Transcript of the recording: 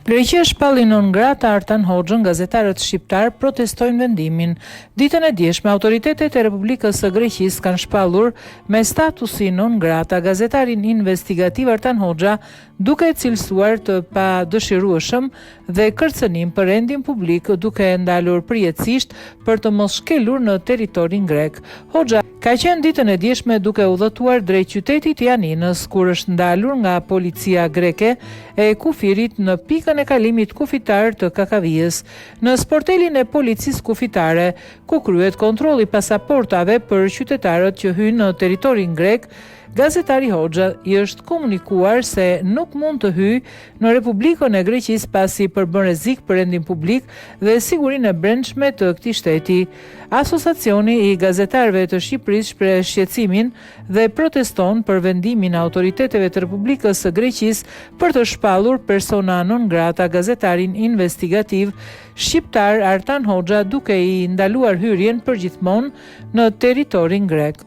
Greqia shpalli non grata Artan Hoxhën, gazetarët shqiptarë protestojnë vendimin. Ditën e djeshme, autoritetet e Republikës së Greqisë kanë shpallur me statusin non grata gazetarin investigativ Artan Hoxha, duke e cilësuar të padëshirueshëm dhe kërcënim për rendin publik duke e ndalur përjetësisht për të mos shkelur në territorin grek. Hoxha ka qenë ditën e djeshme duke udhëtuar drejt qytetit të Janinës, kur është ndalur nga policia greke e kufirit në pikën e kalimit kufitar të Kakavijës, në sportelin e policisë kufitare, ku kryhet kontrolli i pasaportave për qytetarët që hyjnë në territorin grek, Gazetari Hoxha i është komunikuar se nuk mund të hyjë në Republikën e Greqisë pasi përbën rrezik për rendin publik dhe sigurinë e brendshme të këtij shteti. Asociacioni i Gazetarëve të Shqipërisë shpreh shqetësimin dhe proteston për vendimin e autoriteteve të Republikës së Greqisë për të shpallur persona non grata gazetarin investigativ shqiptar Artan Hoxha duke i ndaluar hyrjen përgjithmonë në territorin grek.